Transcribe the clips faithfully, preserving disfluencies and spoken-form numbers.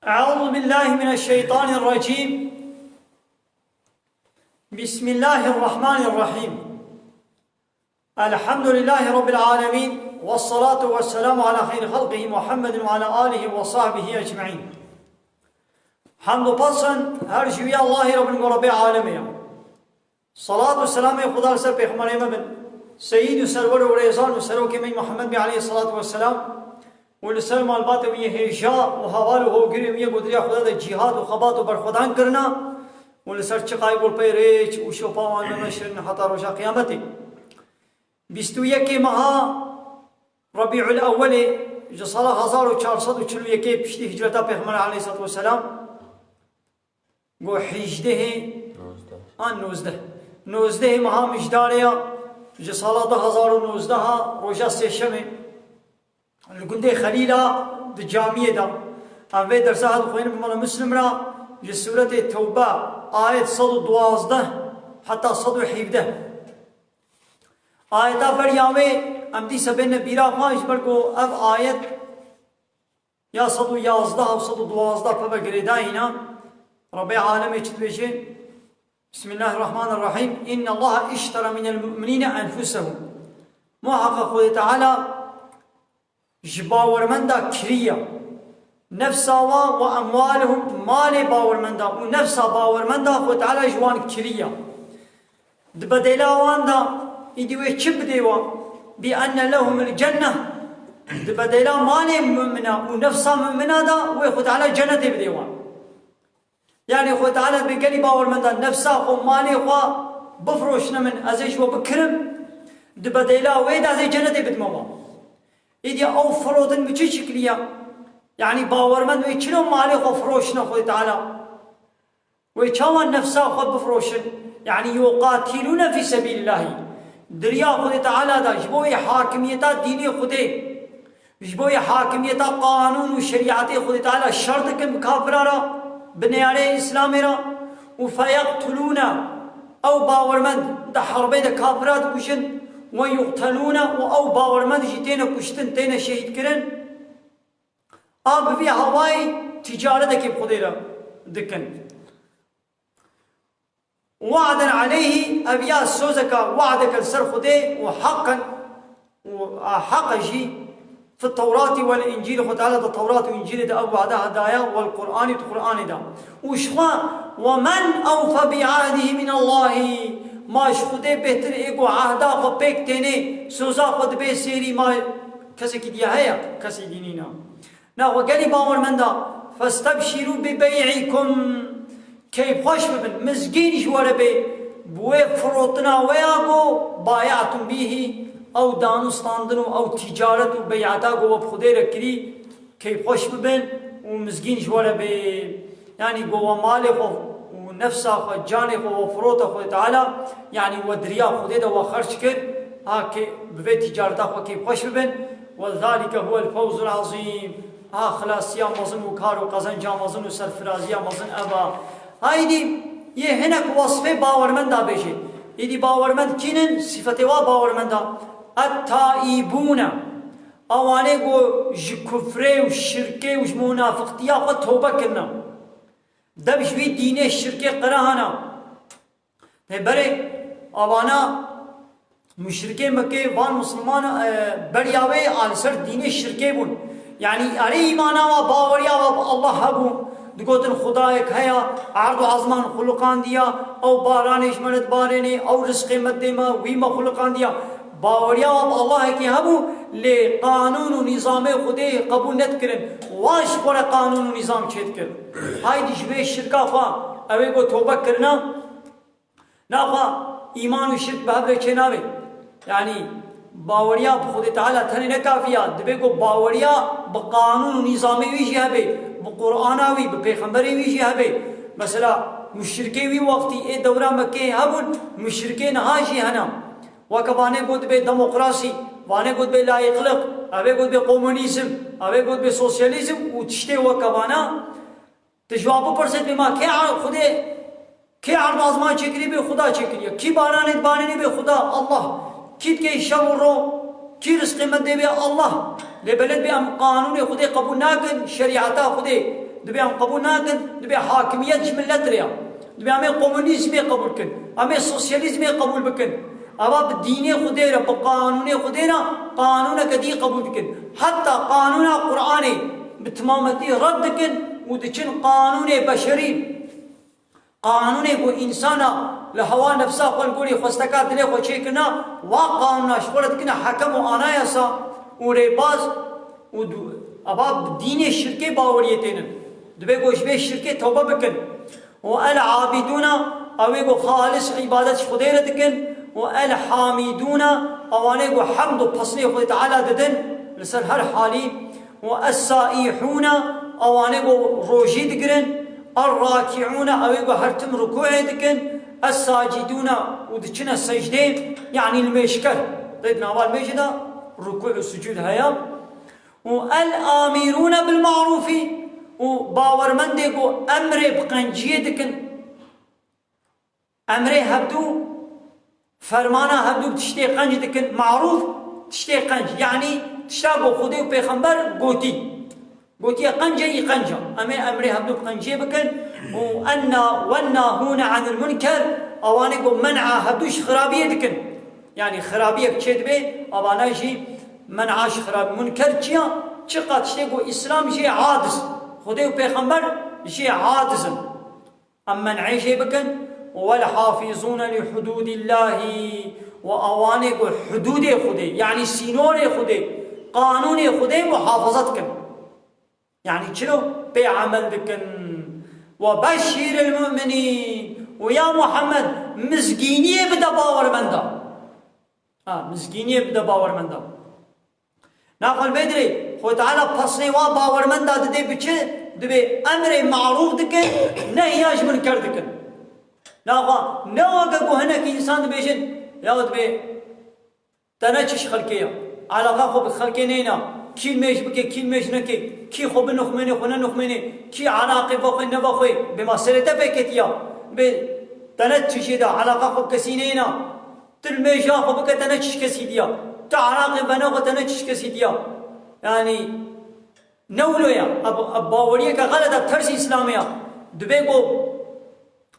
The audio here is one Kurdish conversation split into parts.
أعوذ بالله من الشيطان الرجيم. بسم الله الرحمن الرحيم. الحمد لله رب العالمين، والصلاة والسلام على خير خلقه محمد وعلى آله وصحبه أجمعين. Hamd û pasan her ji wî Allahê re bin ku Rebbê alemê ye. Salat û selamê Xuda li ser pêxemberê me bin, seyîd û serwer û rêzan û serokê me Muhammed bî aleyhissalatu vesselam û li ser malbatê wî yê hêja û heval û hogirê wî yê ku di riya Xuda de cîhad û xebat û berxwedan kirina û li ser çiqayê ku li pey rêç û şopa wan me meşirin heta roja qiyametê. Bîst û yekê meha Rebîul Ewwelê ji sala hezar û çar sed û çil û yekê piştî hicreta Pêxemberê aleyhissalatu vesselam, got hîjdehê, Nozdeh. an nozdeh. Nozdehê meha Mijdarê ya, ji sala du hezar û nozdeh a roja sêşemê li gundê Xelîla di camiyê de. Em vê dersa hat xwînin bi mala Muslim re ji sûretê Tewbe ayet sed û duwazdeh heta sed û hevdeh. Ayeta beriya wê em dîsa bêne bîra xwe ji ber ku ev ayet ya sed û yazdeh û sed û duwazdeh peve girêdayî ne. Rebê alemê çi dibêje? Bismillahirrahmanirrahim. İnnallaha iştera minel mu'minine enfusehum. Muhakkak Xwedê Teala ji bawermenda kiriya nefsa wa ve emwalehum, malê bawermenda û nefsa bawermenda Xwedê Teala ji wan kiriya. Di bedela wan de, îdî wê çi bidê wan? Bi enne lehumul cenneh. Di bedela malê mumina û nefsa mumina de wê Xwedê Teala cennetê bidê wan. Yanî Xwedê Teala dibê gelî bawermenda nefsa xwe, malê xwe bifiroşine min, ez ê ji we bikirim. Di bedela wê de ez ê cennetê bidime wan. Îdî ew firotin bi çi şiklî ye? Yanî bawermend wê çilo malê xwe firoşine Xwedê Teala? Wê çawa nefsa xwe bifiroşin? Yanî yuqatilûne fî sebîlillahî. Di riya Xwedê Teala de ji bo wê hakimiyeta dînê Xwedê, ji bo wê hakimiyeta qanûn û şerîetê Xwedê Teala şer dikin bi kafira re, bi neyarê Îslamê re û feyeqtulûne, ew bawermend di herbê de kafira dikujin, ve yuqtelûne û ew bawermend jî têne kuştin, têne şehîdkirin. A bi vî hawayî tîcaretekê bi Xwedê re dikin. Wa'den aleyhî, ev ya sozeka, wa'deke li ser Xwedê û heqen û a heqe jî fi Tewratî wel Încîl, Xwe Teala di Tewrat û Încîlê de ev wa'de daye, wel Qur'anî di Qur'anê de. Û ji xwe, "Ve men ewfe bi ahdihî minallahî." Ma ji Xwedê bêhtir ê ku ahda xwe pêk tênê, soza xwe dibê sêrî, ma kesekî diye heye? Kesê dî nîne. Naxwe gelî bawermenda, "Festebşîrû bi bey'ikum." Keyfxweş bibin, mizgîn ji we re bê, bi wê firotina we ya ku bayatum bîhî, ew danûstandin û ew tîcaret û bey'eta ku we bi Xwedê re kirî, keyfxweş bibin û mizgîn ji we re bê. Yanî ku we malê xwe û nefsa xwe, canê xwe we firote Xwedê Teala, yanî we di riya Xwedê de we xerc kir, ha kê-, bi vê tîcareta xwe kêfxweş bibin. Ve zalike huwel fewzul azîm. Ha xilasiya mezin û kar û qezenca mezin û serfiraziya mezin ev a. Haydî yê hinek wesfê bawermenda bêje. Êdî bawermend kînin? Sifetê wa bawermenda. Et-taîbûne. Ewanê ku ji kufrê û şirkê û ji munafiqtiya xwe tewbe kirine. Dev ji wî dînê şirkê qirehana. Lê berê avana muşrikê Mekkê van Musulman, e, beriya wê a li ser dînê şirkê bûn. Yanî erê îmana wa, baweriya wa bi Allah hebû. Digotin Xwedayek heye, erd û ezman xuliqandiya, ew baranê ji me re dibarênê, ew rizqê me dê me, wî me xuliqandiya. Baweriya wa bi Allahekî hebû, lê qanûn û nîzamê Xwedê qebûl nedikirin. Wa ji xwe re qanûn û nîzam çêdikir. Haydî ji vê şirka xwe, ew ê ku tobe kirine, Naxa îman û şirk bi hev re çênabe. Yanî baweriya bi Xwedê Teala tenê ne kafî ya. Dibe ku baweriya bi qanûn û nîzamê wî jî hebe. Bi Qur'ana wî, bi pêxemberê wî jî hebe. Mesela muşrikê wî wextî ê dewra Mekkeyê hebûn, muşrikê niha jî hene. Weke vanê ku dibe demokrasî, vanê ku dibe layîqliq, ev ê ku dibe komunîzm, ev ê ku dibe sosyalîzm û tiştê weke vana. Tu ji wan bipirsê, dibê ma kê er-, Xwedê, kê erd û ezman çêkirî bê Xuda çêkiriye. Kî baranê dibarênê bê Xuda, Allah. Kî dikey şev û ro, kî rizqê me dê bê Allah. Lê belê dibê em qanûnê Xwedê qebûl nakin, şerîeta Xwedê. Dibê em qebûl nakin, dibê hakimiyet ji milet re ya. Dibê em ê komunîzmê qebûl kin, em ê sosyalîzmê qebûl bikin. Eva bi dînê Xwedê re, bi qanûnê Xwedê re, qanûneke dî qebûl dikin. Heta qanûna Qur'anê bi timametî red dikin û diçin qanûnê beşerî. Qanûnê ku însana li hewa nefsa xwe li gorî xwesteka dilê xwe çêkirina, wa qanûna ji xwe re dikine hekem û anayasa û rêbaz û du-, eva bi dînê şirkê baweriyê tênin. Dibê ku ji vê şirkê tewbe bikin. Û el abidûna, ew ê ku xalis îbadet ji Xwedê re dikin, û el hamîdûna, ewanê ku hemd û pesnê Xwedê Teala didin li ser her halî, û es-saîhûna, ewanê ku rojî digirin, er-rakîûna, ew ê ku her tim rukûê dikin, es-sacîdûna, û diçine secdê, yanî limêjker. Tê di nava limêjê de rukû û sucûd heye. Û el-amîrûne bil-marûfî, û bawermendê ku emrê bi qenciyê dikin. Emrê hevdû, fermana hevdû bi tiştê qenc dikin. Marûf, tiştê qenc. Yanî tişta ku Xwedê û Pêxember gotî. Gotiye qence, î qenca. Em ê emrê hevdû bi qenciyê bikin. Û enna, wennahûne anil munker, ewanê ku men'a hevdû ji xirabiyê dikin. Yanî xirabiyek çêdibe, avana jî men'a ji xirab-, munker çi ya? Çiqa tiştê ku Îslam jê aciz. Xwedê û Pêxember jê aciz in. Em men'ê jê bikin. Wel hafîzûne li hudûdîllahî, û awanê ku hudûdê Xwedê, yanî sînorê Xwedê, qanûnê Xwedê muhafaza dikin. Yanî çilo pê emel dikin. Ve beşşîril mu'minîn. Û ya Muhammed, mizgîniyê bide bawermenda. Ha, mizgîniyê bide bawermenda. Naxwe li vê dirê Xwe Teala pesnê wa bawermenda didê bi çi? Dibê emrê marûf dikin, nehya ji munker dikin. Naxwe ne weke ku hinek însan dibêjin, ya dibê te ne çi ji xelkê ya. Eleqa xwe bi xelkê neyna. Kî limêj bike, kî limêj neke, kî xwe binixmêne, xwe nenixmêne, kî eraqê vexwe, nevexwe. Bê ma serê te pê ketiya. Bê te ne tijê de, eleqa xwe bi kesî neyna. Tu limêja xwe bike, te ne çi ji kesî diya. Tu eraqê vene xwe, te ne çi ji kesî diya. Yanî ne wilo ya. Ev, ev baweriyeke xelet e, tersî Îslamê ya. Dibê ku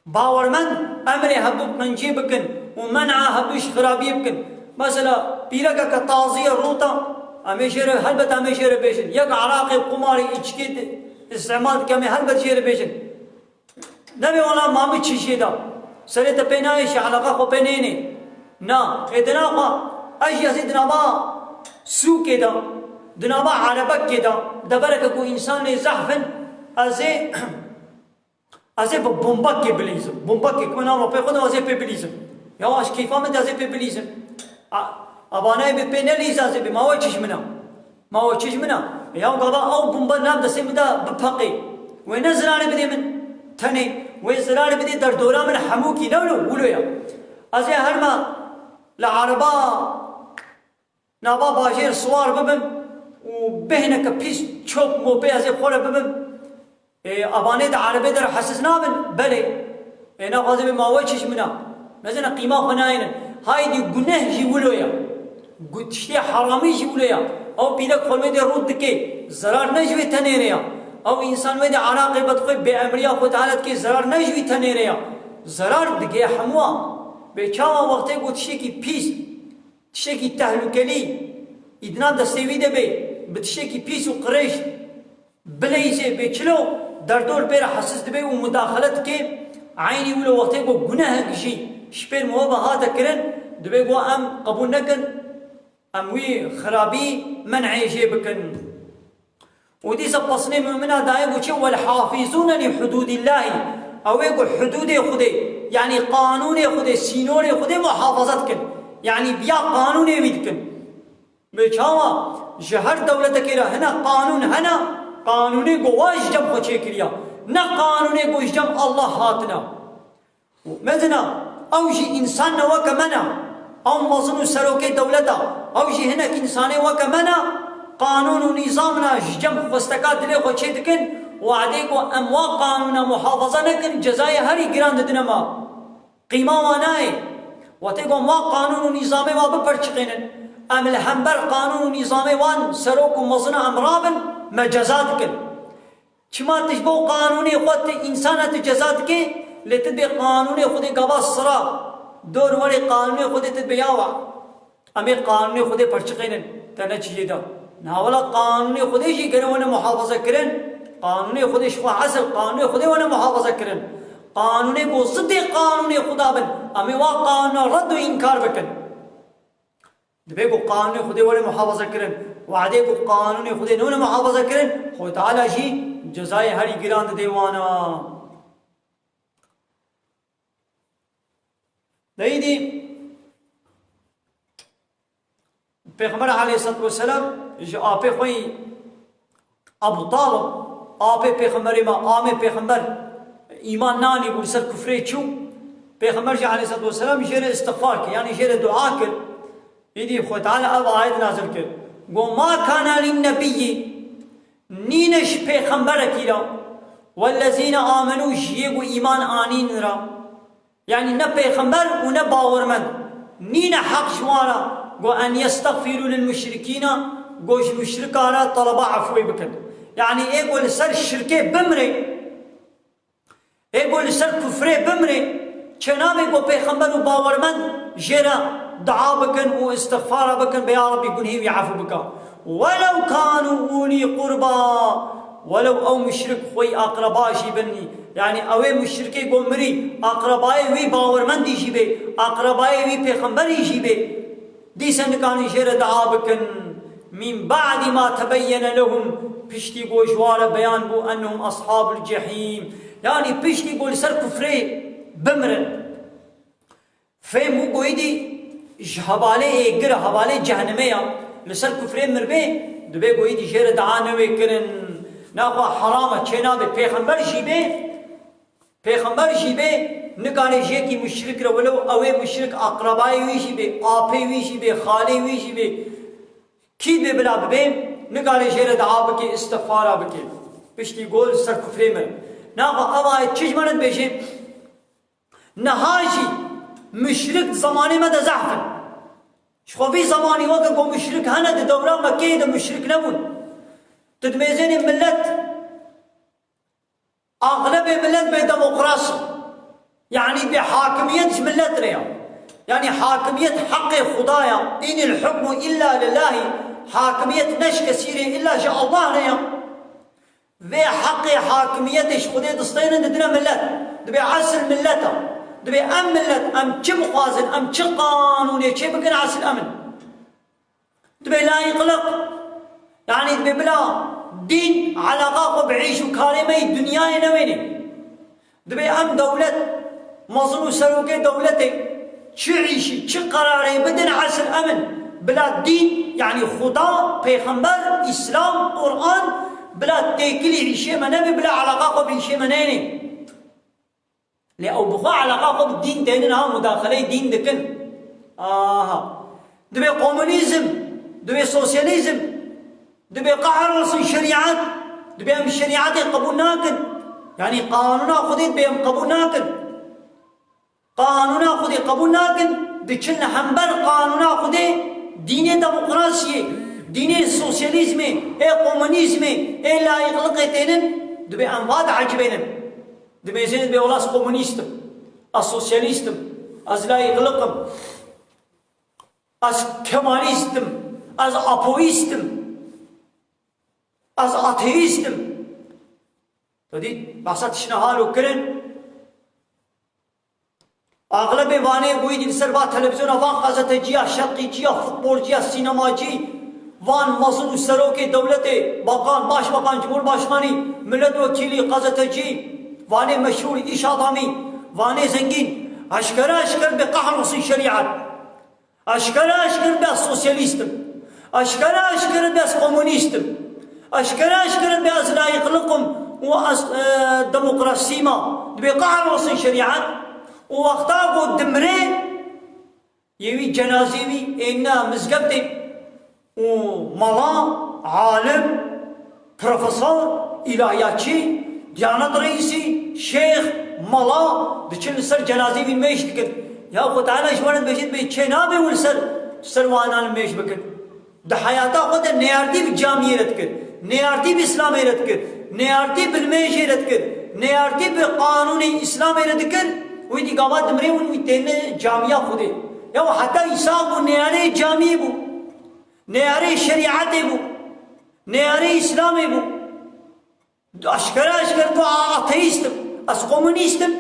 bawermend emrê hevdû bi qenciyê bikin û men'a hevdû ji xirabiyê bikin. Mesela pîrekeke tazî ye rûta, em ê jê re, helbet em ê jê re bêjin. Yek eraqê, qumarê, îçkê di-, îstîmal dike, em ê helbet jê re bêjin. Nebê wela ma min çi jê da. Serê te pê nayê, ji eleqa xwe pê nênê. Na, ê dina xwe, ez jî ez ê di nava sûkê de, di nava erebekê de, devereke ku însan lê zehf in, ez ê, ez ê bi bombakê bilîzim. Bombakê ku nava pê xwe de ez ê pê bilîzim. Ya ez keyfa min de ez ê pê bilîzim. A, abanayê bê pê nelîze ez ê bê, ma we çi ji min e? Ma we çi ji min e? Ya gava ew bomba nav destê min de bipeqê. Wê ne zirarê bidê min tenê. Wê zirarê bidê derdora min hemûkî, ne wilo, wilo ya. Ez ê herma li ereba nava bajêr siwar bibim û bêhneke pîs çop mopê ez ê bi xwe re bibim. Ê, abanê di erebê de re hesiz nabin? Belê. Ê, naxwaze bê ma we çi ji min e? Mezina qîma xwe nayênin. Haydî guneh jî wilo ye. Gu-, tiştê heramî jî wilo ye. Ew pîrek xwe li wê dê rût dike. Zerar ne ji wê tenê re ye. Ew însan wê dê eraqê vedixwe, bêemriya Xwe Teala dike, zerar ne ji wî tenê re ye. Zerar digê hemû a. Bê çawa wextê ku tiştekî pîs, tiştekî tehlukelî, îdina destê wî de bê, bi tiştekî pîs û qirêj, bileyzê bê çilo, derdor pê re hesiz dibe û mudaxele dike. Eynî wilo wextê ku gunehek jî ji pêr miho ve hate kirin, dibe ku em qebûl nekin, em wî xirabî men'ê jê bikin. Û dîsa pesnê mumina dayê ku çi? Wel hafîzûne lî hudûdîllahî. Ew ê ku hudûdê Xwedê, yanî qanûnê Xwedê, sînorê Xwedê muhafaza dikin. Yanî biya qanûnê wî dikin. Bi çawa ji her dewletekê re hene qanûn hene, qanûnê ku wa ji cem xwe çêkiriya, ne qanûnê ku ji cem Allah hatine. Mezina, ew jî însan ne weke me ne. Ew mezin û serokê dewleta, ew jî hinek însanê weke me ne. Qanûn û nîzamna ji cem xwesteka dilê xwe çê dikin, wadê ku em wa qanûna muhafaza nekin, cezayê herî giran didine me. Qîma wan nayê. Wextê ku em wa qanûn û nîzamê wa biperçiqênin, em li hember qanûn û nîzamê wan serok û mezina em rabin, me ceza dikin. Çima tu ji bo qanûnê xwe tu însana tu ceza dikê, lê tu dibê qanûnê Xwedê gava sira dor werê qanûnê Xwedê tu dibê ya wa. Em ê qanûnê Xwedê perçiqênin, te ne çi jê da. Na wela qanûnê Xwedê jî gere wene muhafaza kirin. Qanûnê Xwedê ji xwe esil, qanûnê Xwedê wene muhafaza kirin. Qanûnê ku zidê qanûnê Xweda bin, em ê wa qanûna red û înkar bikin. Dibê ku qanûnê Xwedê were muhafaza kirin, wadê ku qanûnê Xwedê newne muhafaza kirin, Xwedê Teala jî cezayê herî giran didê wana. Leyîdî Pêxember aleyhissalatu vesselam ji apê xwe yî Abu Talib, apê pêxemberê me, amê pêxember îman nanî bû, li ser kufrê çû. Pêxember jî aleyhissalatu vesselam jê re îstixfar kir, yanî jê re dua kir. Îdî Xwedê Teala ev ayet nazil kir. Got, "Ma kana lin nebiyyi", nîne ji pêxemberekî re, "wellezîne amenû", ji yê ku îman anîn re. Yanî ne pêxember û ne bawermend. Nîne heq ji wan re, got, "en yestexfîrû lil muşrikîne", got, ji muşrika re teleba efwê bikin. Yanî ê ku li ser şirkê bimrê, ê ku li ser kufrê bimrê, çênabe ku pêxember û bawermend jê re dua bikin û îstixfara bikin, bê ya Rabbî gunhê wî efû bike. "Welew kanu ulî qurba", welew ew muşrik xwe yî aqreba jî bin, yanî ew ê muşrikê ku mirî, aqrebayê wî bawermendî jî bê, aqrebayê wî pêxemberî jî bê, dîse nikarin jê re dua bikin. "Min ba'di ma tebeyyene lehum", piştî ku ji wan re beyan bû, "ennehum ashabul cehîm", yanî piştî ku li ser kufrê bimirin. Fêm bû ku êdî ji hevalê êgir, hevalê cehenimê ya, li ser kufrê miribê, dibê ku êdî jê re dua newê kirin. Naxwe heram e, çênabe pêxember jî bê, pêxember jî bê, nikare ji yekî muşrik re, welew ew ê muşrik aqrebayê wî jî bê, apê wî jî bê, xalê wî jî bê, kî bê bila bibê, nikare jê re dua bike, îstixfara bike. Piştî ku li ser kufrê mirin. Naxwe ev ayet çi ji me re dibêje? Niha jî muşrik di zemanê me de zehf in. Ji xwe vî zemanî weke ku muşrik hene, di dewra Mekkeyê de muşrik nebûn. Tu dimêzênî millet, axlebê millet bê demokrasî. Yanî bê hakimiyet ji millet re ya. Yanî hakimiyet heqê Xuda ya. "Înil hukmu illa lillahî." Hakimiyet ne ji kesî re, illa ji Allah re ya. Vê heqê hakimiyetê ji Xwedê distênin, didine millet. Dibê esil millet e. Dibê em millet, em çi bixwazin, em çi qanûnê çê bikin, esil em in. Dibê layîqliq, yanî dibê bila dîn eleqa xwe bi îş û karê me yî dinyayê newênê. Dibê em dewlet, mezin û serokê dewletê çi îşî, çi qerarê bidin, esil em in. Bila dîn, yanî Xuda, Pêxember, Îslam, Quran, bila têkilî îşê me nebe, bila eleqa xwe bi îşê me neyne. Lê ew bi xwe eleqa xwe bi dîn tênin, ha, mudaxeleyê dîn dikin. Aha. Dibê komunîzm, dibê sosyalîzm, dibê qehr olsun şerîet, dibê em şerîetê qebûl nakin. Yanî qanûna Xwedê dibê em qebûl nakin. Qanûna Xwedê qebûl nakin, diçin li hember qanûna Xwedê, dînê demokrasiyê, dînê sosyalîzmê, ê komunîzmê, ê layîqliqê tênin, dibê em va diecibênin. Dimêzênin dibê wela ez komunîst im, ez sosyalîst im, ez layîqliq im, ez kemalîst im, ez apoyîst im, ez ateîst im. Tu dît, behsa tiştine halo kirin. Axlebê vanê ku êdî li ser va televîzyona, van gazeteciya, şerqîciya, futbolciya, sînemacî, van mezin û serokê dewletê, bakan, başbakan, cumhurbaşkanî, milletvekîlî, gazetecî, vanê meşhûr, îş adamî, vanê zengîn, eşkere eşkere bê qehr olsun şerîet. Eşkere eşkere bê ez sosyalîst im. Eşkere eşkere bê ez komunîst im. Eşkere eşkere bê ez layîqliq im û ez, e, demokrasî me. Dibê qehr olsun şerîet. Û wexta ku dimre, yê wî cenazê wî êne mizgeftê û mala, alim, profesor, îlahiyatçî, diyanet reîsî, şêx, mala diçin li ser cenazê wî nimêj dikin. Ya Xwe Teala ji wan re dibêje, dibê çê nabe hûn li ser, ser wan nimêj bikin. Di heyata xwe de neyartî bi camiyê re dikir, neyartî bi Îslamê re dikir. Neyartî bi limê jê re dikir, neyartî bi qanûnê Îslamê re dikir, wî dî gava dimrê û wî têne camiya Xwedê. Ya heta Îsa bû neyarê camiyê bû, neyarê şerîetê bû, neyarê Îslamê bû. Aşkere aşkere tu ateîst im, ez komunîst im,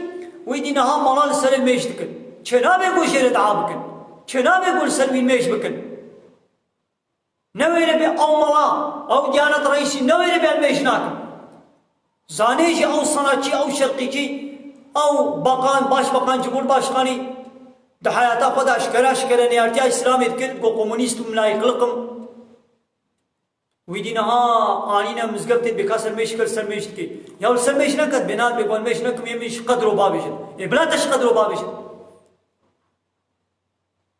wî dî niha mala li ser mêj dikin. Çênabe ku jê re dua bikin. Çênabe ku li ser wî mêj bikin. Newêre be ew mala, ew diyanet reîsî, newêre be em mêj nakin. Zanê jî ew sanatçî, ew şerqîcî, ew bakan, başbakan, cumhurbaşkanî di heyata xwe de aşkere aşkere neyartiya Îslamê dikir, ku komunîst û milayqiliq im. Wî dî niha anîne mizgeftê bêka ser mêj kir, ser mêj dikê. Ya li ser mêj neket, bêna bê wan mêj nekim, yê min ji qedro bavêjin. Ê bila te ji qedro bavêjin.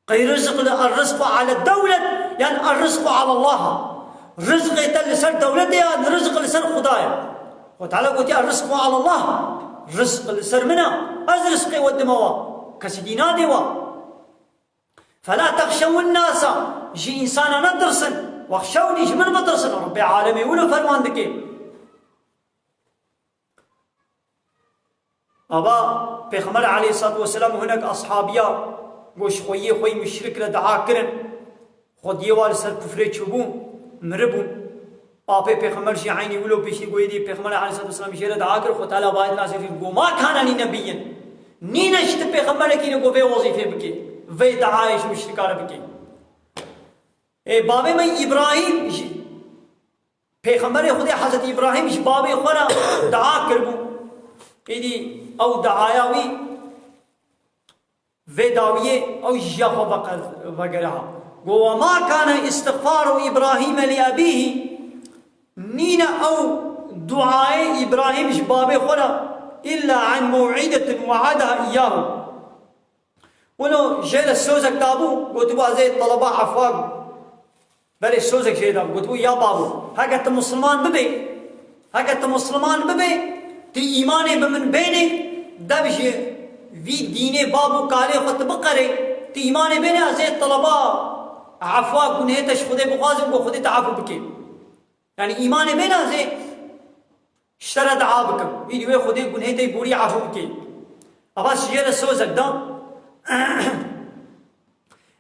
Qey rizq li, el rizqu ala dewlet, yan el rizqu ala Allah. Rizqê te li ser dewletê ya, rizq li ser Xuda ya. Xwe Teala gotiye, el rizqu ala Allah. Rizq li ser min e. Ez rizqê we dime wa. Kesî dî nadê wa. Fela texşewin nasa, ji însana netirsin, wexşewnî, ji min bitirsin. Rabbê alemê wilo ferman dike. Ava Pêxember aleyhissalatu vesselam hinek ashabiya go ji xweyê xwey müşrik re dua kirin. Xwediyê wa li ser kufrê çûbû, miribû. Apê Pêxember jî eynî wilo pêşî goyê dî Pêxember aleyhissalatu vesselam jê re dua kir, Xwe Teala bayet nasê kir, go ma kana li nebiyyin. Nîne ji ti pêxemberekî ne go vê wezîfê bike, vê duayê ji müşrika re bike. Ê, bavê me Îbrahîm jî, pêxemberê Xwedê Hezretî Îbrahîm ji bavê xwe re dua kiribû. Êdî ew duaya wî Vê dawiyê ew jî jiya xwe veqe-, vegere ha. Go, "Ve ma kane îstixfaru Îbrahîme li ebîhî." Nîne ew duayê Îbrahîm ji bavê xwe re, "illa an mew'idetin we'adaha iyyahu." Wilo jê re sozek dabû, gotibû, "Ez ê teleba efwa." Belê sozek jê da, gotibû, "Ya bavo, heke tu misliman bibê, heke tu misliman bibê, tu îmanê bi min bênê, dev ji vî dînê bab û kalê xwe tu biqerê, tu îmanê bênê, ez ê teleba efwa gunhê te ji Xwedê bixwazim, ku Xwedê te efû bike." Yanî îmanê bêne, ez ê ji te re dua bikim. Îdî wê Xwedê gunhê te yî borî efû bike. Ava jê re sozek da.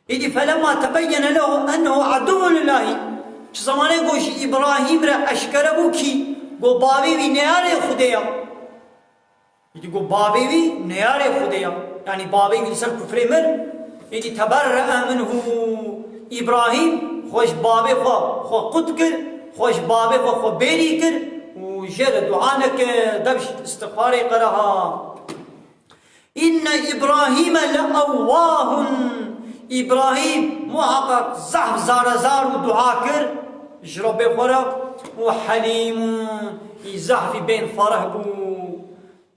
Îdî felemma tebeyyene lehu ennehu aduwwun lillahî. Çi zemanê go ji Îbrahîm re eşkere bû kî go bavê wî neyarê Xwedê ya. Îdî go bavê wî neyarê Xwedê ya. Yanî bavê wî li ser kufrê mir. Îdî teberre'e minhu. Îbrahîm xwe ji bavê xwe, xwe qut kir, xwe ji bavê xwe, xwe bêrî kir û jê re dua nekir, dev ji îstixfarê qere ha. Înne Îbrahîme le ewwahun. Îbrahîm muheqeq zehf zarezar û dua kir ji Rebbê xwe re û helîmun, î zehfî bên fereh bû.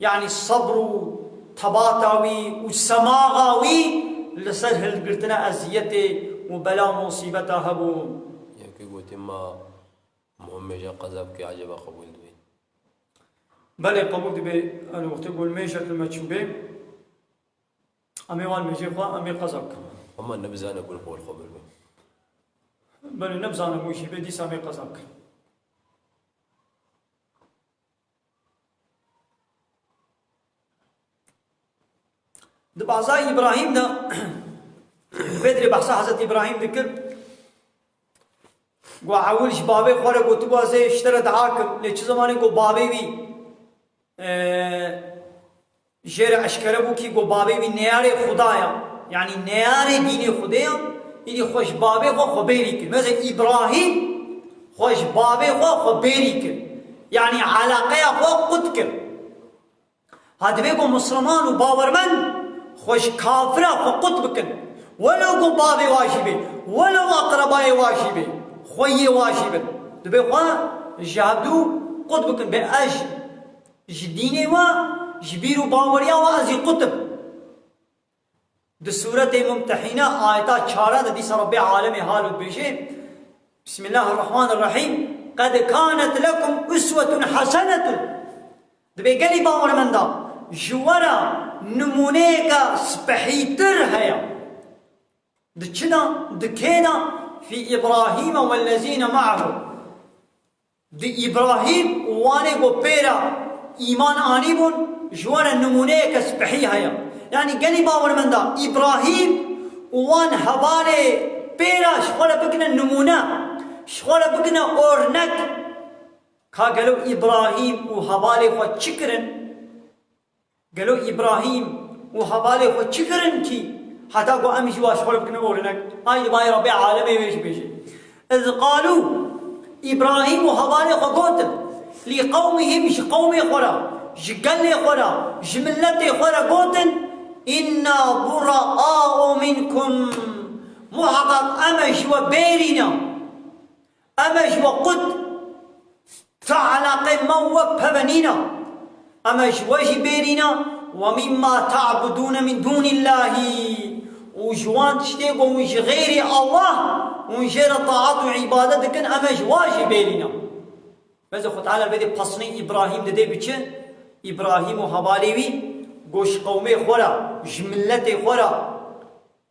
Yanî sebr û tebata wî û semaxa wî li ser hilgirtina eziyetê û bela û musîbeta hebû. Yekê gotî, ma Muhammed jî qeza bike, eceba qebûl dibe? Belê, qebûl dibe. Yanî wextê ku mêjek li me çûbê, em ê wan mêjê xwe, em ê qeza bikin. Ama nebizane ku li xwe li xwe bibe. Belê, nebizane ku jî bê, dîsa em ê qeza bikin. Di behsa Îbrahîm de, vê dirê behsa Hezretî Îbrahîm dikir, ku ewil ji bavê xwe re gotibû, "Ez ê ji te re dua kim." Lê çi zemanê ku bavê wî, e, jê re eşkere bû kî ku bavê wî neyarê Xuda ya, yanî neyarê dînê Xwedê ya, îdî xwe ji bavê xwe xwe bêrî kir. Mesela Îbrahîm xwe ji bavê xwe xwe bêrî kir. Yanî eleqeya xwe qut kir. Ha, divê ku misliman û bawermend xwe ji kafira xwe qut bikin. Welo ku bavê wa jî bê, welo aqrebayê wa jî bê, xweyê wa jî bin. Divê xwe ji hevdû qut bikin. Bê ez ji dînê we, ji bîr û baweriya we ez jî qut im. Di Sûretê Mumtehîne ayeta çara de dîsa Rebbê alemê halo dibêje, Bismillahirrahmanirrahîm. Qed kanet lekum uswetun hasenetun. Dibê gelî bawermenda, ji we re nimûneyeke spehîtir heye. Di çi de? Di kê de? Fî Îbrahîme wellezîne me'ehu. Di Îbrahîm û wanê ku pê re îman anîbûn, ji we re nimûneyeke spehî heye. Yanî gelî bawermenda Îbrahîm û wan hevalê pê re ji xwe re bikine nimûne, ji xwe re bikine ornek. Ka gelo Îbrahîm û hevalê xwe çi kirin? Gelo Îbrahîm û hevalê xwe çi kirin kî heta ku em jî wa ji xwe re bikine ornek? Ay divayê Rabbê alemê wê jî bêje. Iz qalû, Îbrahîm û hevalê xwe gotin, lî qewmihim, ji qewmê xwe re, ji gelê xwe re, ji miletê xwe re gotin, inna buraau minkum, muheqeq em e ji we bêrî ne, em e ji we qut. Ti eleqê me û we peve nîne. Em e ji we jî bêrî ne. Ve mimma ta'budûne min dûnillahî. Û ji wan tiştê ku hûn ji xeyrî Allah, hûn jê re taat û îbadet dikin, em e ji wan jî bêrî ne. Bes Xwe Teala vê dê pesnê Îbrahîm dide bi çi? Îbrahîm û hevalê wî ku ji qewmê xwe re, ji miletê xwe re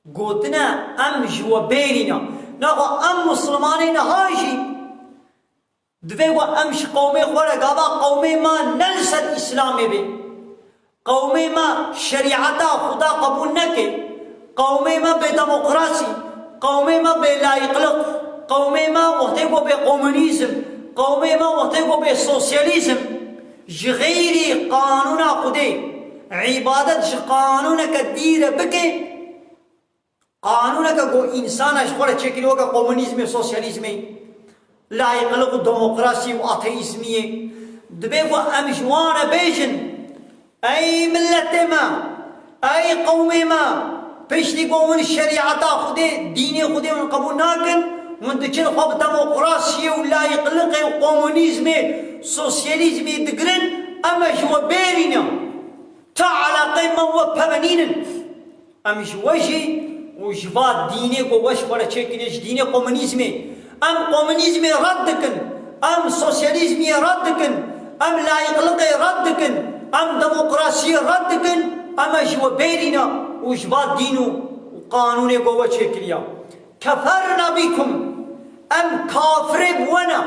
gotine, em ji we bêrî ne. Naxwe em Muslimanê niha jî Divê ku em ji qewmê xwe re gava qewmê me ne li ser Îslamê bê. Qewmê me şerîeta Xuda qebûl neke. Qewmê me bê demokrasî, qewmê me bê layîqliq, qewmê me wextê ku bê komunîzm, qewmê me wextê ku bê sosyalîzm, ji xeyrî qanûna Xwedê, îbadet ji qanûneke dî re bike, qanûneke ku însana ji xwe re çêkiriye weke komunîzmê, sosyalîzmê, layîqliq û demokrasî û ateîzmiyê, divê ku em ji wan re bêjin, ey miletê me, ey qewmê me, piştî ku hûn şerîeta Xwedê, dînê Xwedê hûn qebûl nakin, hûn diçin xwe bi demokrasiyê û layîqliqê û komunîzmê, sosyalîzmê digirin, em e ji we bêrî ne. Ti eleqê me û we peve nînin. Em ji we jî û ji va dînê ku we ji xwe re çêkiriye, ji dînê komunîzmê, em komunîzmê red dikin, em sosyalîzmiyê red dikin, em layîqliqê red dikin, em demokrasiyê red dikin, em e ji we bêrî ne û ji va dîn û qanûnê ku we çêkiriye. Keferna bikum, em kafirê bi we ne.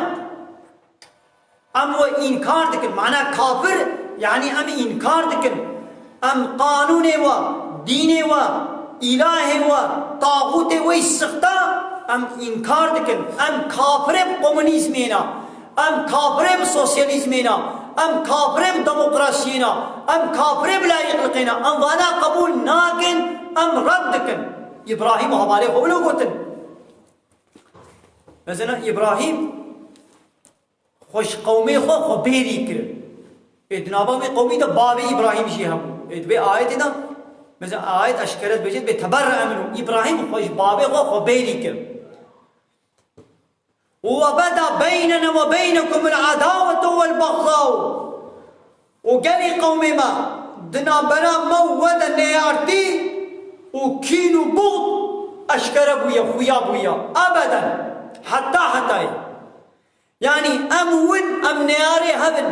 Em we înkar dikin. Mana kafir, yanî em înkar dikin. Em qanûnê we, dînê we, îlahê we, taxûtê we yî sixta, em înkar dikin. Em kafirê bi komunîzmê ne. Em kafirê bi sosyalîzmê ne. Em kafirê bi demokrasiyê ne. Em kafirê bi layîqliqê ne. Em vana qebûl nakin, em red dikin. Îbrahîm û hevalê xwe wilo gotin. Mesela Îbrahîm xwe ji qewmê xwe xwe bêrî kirin. Ê di nava wê qewmî de bavê Îbrahîm jî hebû. Ê di vê ayetê de, mesela ayet eşkere dibêje, dibê teberre'e minhu. Îbrahîm xwe ji bavê xwe xwe bêrî kir. Ve beda beynena ve beynekumul adawetu vel bagzau. Û gelî qewmê me, di navbera me û we de neyartî û kîn û buxd eşkere bûye, xuya bûye. Ebeden. Heta hetayê. Yanî em û win, em neyarê hev in.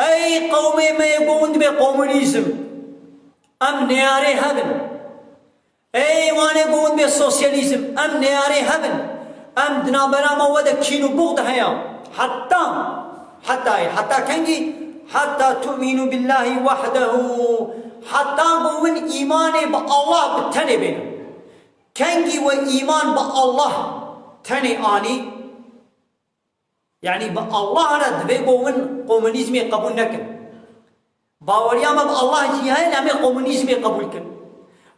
Ey qewmê me yê ku hûn dibê komunîzm, em neyarê hev in. Ey wanê ku hûn dibê sosyalîzm, em neyarê hev in. Em di navbera me we de kîn û buxd heye. Heta, hetayê, heta kengî? Heta tu'minu billahi wahdehu. Heta ku win îmanê bi Allah bi tenê bênin. Kengî we îman bi Allah tenê anî? Yanî bi Allah re divê ku win komunîzmê qebûl nekin. Baweriya me bi Allah jî heye, lê em ê komunîzmê qebûl kin.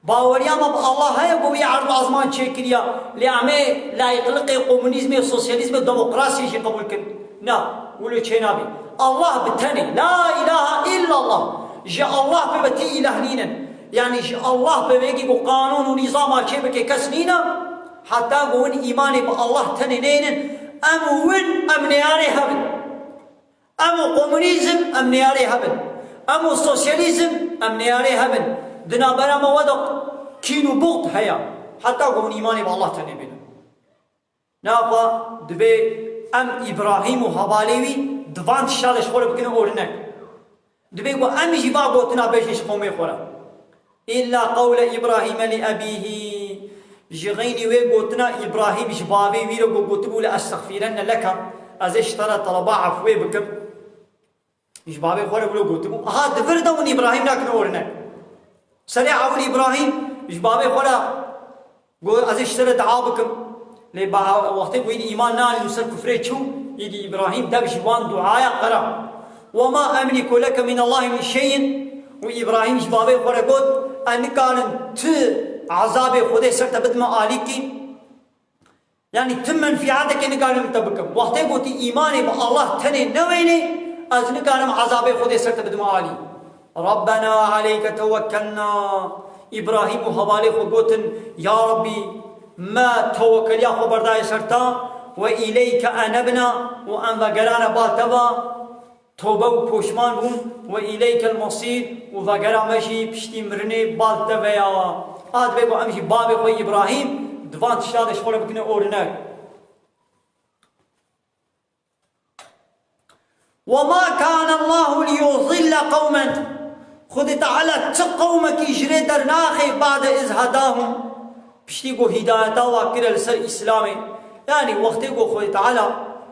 Baweriya me bi Allah heye ku wî erd û ezman çêkiriya, lê em ê layîqliqê komunîzmê, sosyalîzmê, demokrasiyê jî qebûl kin. Na, wilo çênabî. Allah bi tenê, la îlahe îllallah, ji Allah pê ve tî îlah nînin. Yanî ji Allah pê ve yekî ku qanûn û nîzama çêbike kes nîne, heta ku win îmanê bi Allah tenê nênin, em û win em neyarê hev in. Em û komunîzm em neyarê hev in. Em û sosyalîzm em neyarê hev in. Di navbera me we de kîn û buxd heye. Heta ku hûn îmanê bi Allah tenê bênin. Naxwe divê em Îbrahîm û hevalê wî di van tişta de ji xwe re bikine orinek. Divê ku em jî va gotina bêjin ji qewmê xwe re. Îlla qewle Îbrahîme li ebîhî. Ji xeynî wê gotina Îbrahîm ji bavê wî re ku gotibû, le estexfîrenne leke, Ez ê ji te re teleba efwê bikim. Ji bavê xwe re wilo gotibû. Aha, di vir de hûn Îbrahîm nakin orine. Serê ewil Îbrahîm ji bavê xwe re got, ez ê ji te re dua bikim. Lê ba-, wextê ku îdî îman neanî û ser kufrê çû, îdî Îbrahîm dev ji wan duaya qera. "Ve ma emliku leke min Allahi min şeyin." Û Îbrahîm ji bavê xwe re got, "Ez nikarim tu ezabê Xwedê ser te bidime alîkî." Yanî tu menfîetekê nikarim te bikim. Wextê gotî îmanê bi Allah tenê newênê, ez nikarim ezabê Xwedê ser te bidime alî. "Rabbena aleyke tewekkelna." Îbrahîm û hevalê xwe gotin, "Ya Rabbî, me tewekkeliya xwe berdaye ser te, ve îleyke enebna, û em vegerane bal te ve." Tobe û poşman bûn, "Ve îleykel mesîr", û vegera me jî piştî mirinê bal te ve ya. A divê ku em jî bavê xwe Îbrahîm di van tişta de ji xwe re bikine orinek. "Ve ma kâne Allahu liyudille qewmen." Xwedê Teala ti qewmekî ji rê dernaxê ba'de iz hedahum. Piştî ku hîdayeta wa kire li ser Îslamê, yanî wextê ku Xwedê Teala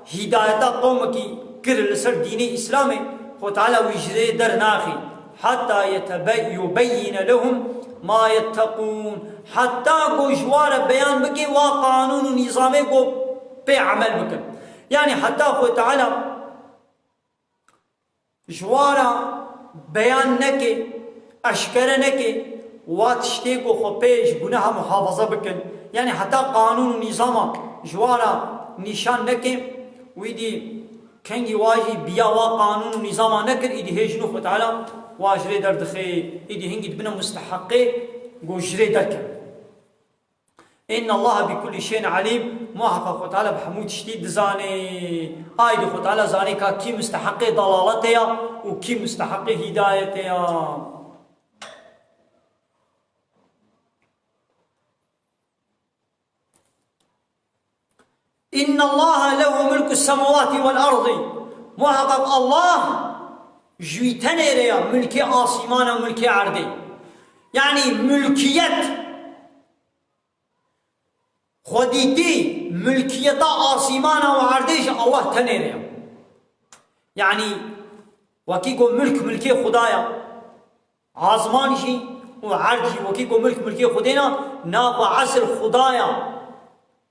hîdayeta qewmekî kir li ser dînê Îslamê, Xwedê Teala wî ji rê dernaxî. "Heta yetebe-, yubeyyine lehum ma yettekûn." Heta ku ji wa re beyan bike wa qanûn û nîzamê ku pê emel bikin. Yanî heta Xwedê Teala ji wa re beyan neke, eşkere neke, wa tiştê ku xwe pê ji guneha muhafaza bikin. Yanî heta qanûn û nîzama ji wa re nîşan neke, wî dî kengî wa jî biya wa qanûn û nîzama nekir, îdî hê jin û Xwe Teala wa ji rê derdixe, îdî hingî dibine musteheqê ku ji rê derkevin. "Inna Allaha bi kulli şeyin alim." Muheqeq Xwe Teala bi hemû tiştî dizane. Aydî Xwe Teala zane ka kî musteheqê dalaletê ya û kî musteheqê hîdayetê ya. "Inna Allaha lehu mulku semawati vel ardi." Muheqeq Allah ji wî tenê re ya mulkê asîmana, mulkê erdê. Yanî mulkiyet Xwedîtî, milkiyeta asîmana û erdê ji Allah tenê re ye. Yanî, wekî ku milk milkê Xuda ye, azman jî û erd jî wekî ku milk milkê Xwedê ne, na ku esil Xuda ye.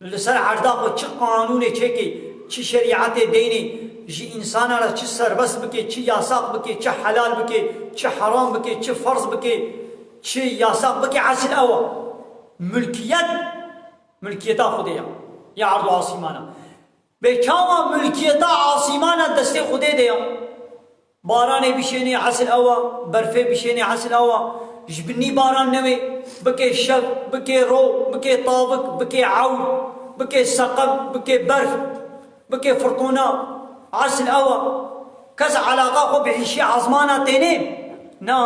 Li ser erda xwe çi qanûnê çêkê, çi şerîetê deynê, ji însana re çi serbest bike, çi yasax bike, çi helal bike, çi heram bike, çi ferz bike, çi yasax bike, esil ew e. Milkiyet, milkiyeta Xwedê ya, ya erd û asîmana. Bê çawa milkiyeta asîmana destê Xwedê de ya? Baranê bişênê, esil ew e, berfê bişênê, esil ew e. Ji binî baran newê, bike şev, bike ro, bike tavik, bike ewr, bike seqeb, bike berf, bike firtûna, esil ew e. Kes eleqa xwe bi îşî ezmana tênê? Na.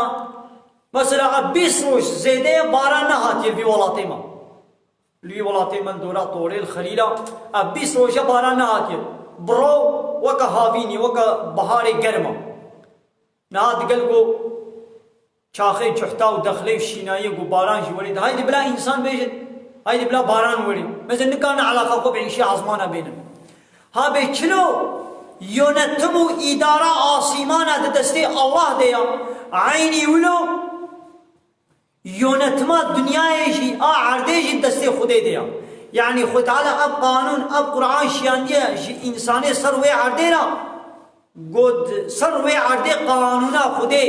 Mesela, ev bîst roj zêde ye baran nehatiye vî welatê me. Li wî welatê min dora Torê li Xelîla, ev bîst roje baran nehatiye. Biro weke havînî, weke biharê germ e. Niha digel ku çaxê cuhta û dexlê û şînayê ku baran jî werê de. Haydî bila însan bêjin, haydî bila baran werê. Mezin nikarine eleqa xwe bi îşê ezmana bênin. Ha bê çilo yonetim û îdara asîmana di destê Allah de ya. Eynî wilo Yonetima dinyayê jî, a erdê jî destê Xwedê de ya. Yanî Xwedê Teala ev qanûn, ev Qur'an şiyandiye ji însanê ser wê erdê re, got, ser wê erdê qanûna Xwedê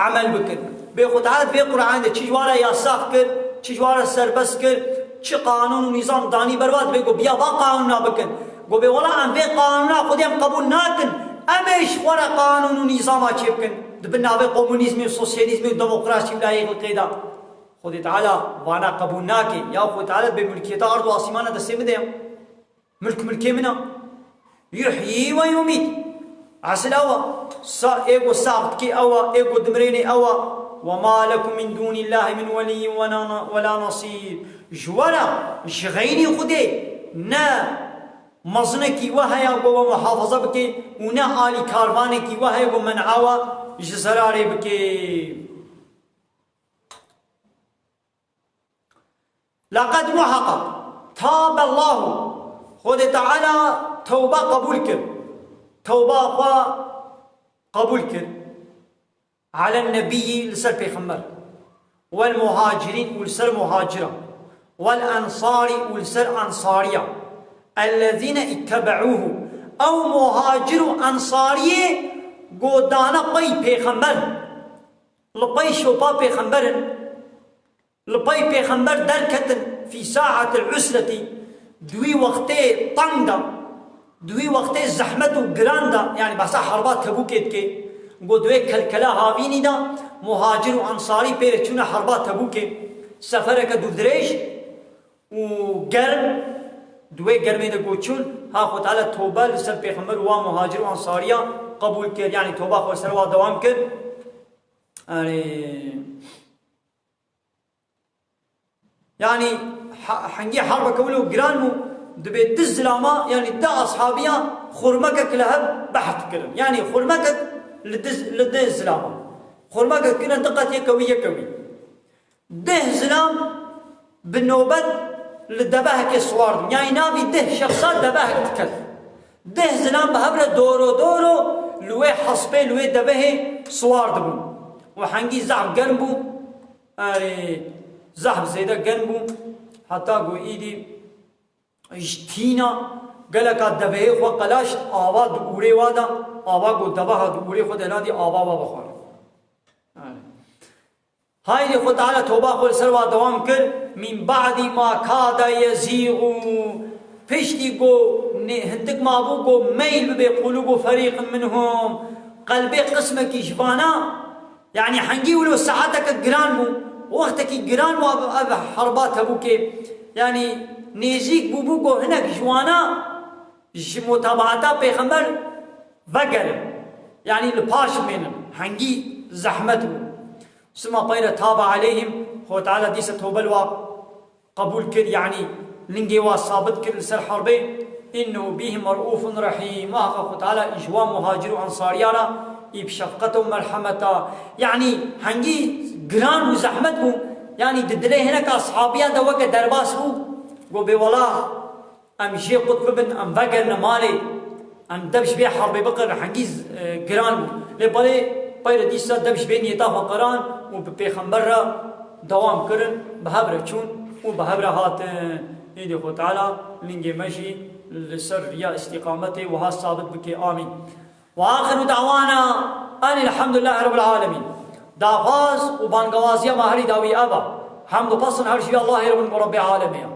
emel bikin. Bê Xwedê Teala vê Qur'an de çi ji wa re yasax kir, çi ji wa re serbest kir, çi qanûn û nîzam danî ber wa, dibê got, biya va qanûna bikin. Got, bê wela em vê qanûna Xwedê em qebûl nakin, em ê ji xwe re qanûn û nîzama çê bikin. Di bin navê komunîzmê û sosyalîzmê û demokrasî û layîqlikê de. Xwedê Teala vana qebûl nake. Ya Xwedê Teala bê mulkiyeta erd û asîmana destê min de ya. Milk milkê min a. Yuhyi ve yumît. Esil ew a. Sa, ê ku sax dikê ew a, ê ku dimirênê ew a. Ve ma lekum min dûnîllahî min weliyyin ve na-, ve la nasîr. Ji we re, ji xeynî Xwedê, ne mezinekî we heye ku we muhafaza bike û ne alîkarvanekî we heye ku men'a we ji zerarê bike. Leqed muheqeq tabe Allahu, Xwedê Teala tewba qebûl kir. Tewba xwe qebûl kir. Alen nebiyî li ser pêxember. Wel muhacirîn û li ser muhacira. Wel ensarî û li ser ensariya. Ellezîne ittebeûhu. Ew muhacir û ensariyê go dane pey pêxember. Li pey şopa pêxember in. Li pey pêxember derketin fî saetil usretî, di wî wextê teng de, di wî wextê zehmet û giran de, yanî behsa herba Tebûkê dike, got di wê kelkela havînî de muhacir û ensarî pê re çûne herba Tebûkê, sefereke dûrdirêj û germ, di wê germê de got çûn, ha Xwe Teala tobe li ser pêxember û wa muhacir û ensariya qebûl kir, yanî toba xwe ser wa dewam kir. Erê. Yanî ha-, hengî herbeke wilo giran bû, dibê di zilama, yanî di ashabiya xurmekek li hev behs dikirin. Yanî xurmekek li di, li di zilama. Xurmekek kirin di qet yeke wî yeke wî. Deh zilam bi nobet li devehekê siwar dibin. Yanî navî deh şexsa devehek diket. Deh zilam bi hev re doro doro li wê hespê, li wê devehê siwar dibûn. Û hengî zehf germ bû. Erê, zehf zêde germ bû, heta ku îdî ji tîna geleka devehê xwe qelaşt, ava di ûrê wa de, ava ku deveha di ûrê xwe de nadî, ava wa bixwar. Erê. Haydê Xwe Teala toba xwe li ser wa dewam kir, "Min ba'dî ma kade yezîgû." Piştî ku nê-, hindik mabû ku meyl bibe qulûbu ferîqin minhum, qelbê qismekî ji vana, Yanî hengî wilo saeteke giran bû, wextekî giran bû ev, ev herba Tebûkê. Yanî nêzîk bûbû ku hinek ji wana ji mutabaata pêxember vegerin. Yanî li paş bimênin. Hengî zehmet bû. Sima peyre tabe aleyhim, Xwe Teala dîse tobe li wa qebûl kir, yanî lingê wa sabit kir li ser herbê, "Innehu bihim mer'ufun rahîm." Muheqeq Xwe Teala ji wan muhacir û ensariya re î bi şefqet û merhemeta, yanî hengî giran û zehmet bû, yanî di dilê hineka sahabiya de weke derbas bû, got, "Bê wela em jê qut bibin, em vegerine malê." Em dev ji vê herbê biqerin, hengî, e, giran bû. Lê belê peyre dîsa dev ji vê niyeta xwe qeran û bi pêxember re dewam kirin, bi hev re çûn û bi hev re hatin. Êdî Xwe Teala lingê me jî li ser riya îstîqametê wiha sabit bike. Amîn. Ve axiru da'wana enil hamdulillahî rabbil alemîn. Daxwaz û bangewaziya me herî dawî ev e. Hemd û pesn her jî Allahê re bin ku Rebbê alemê ye.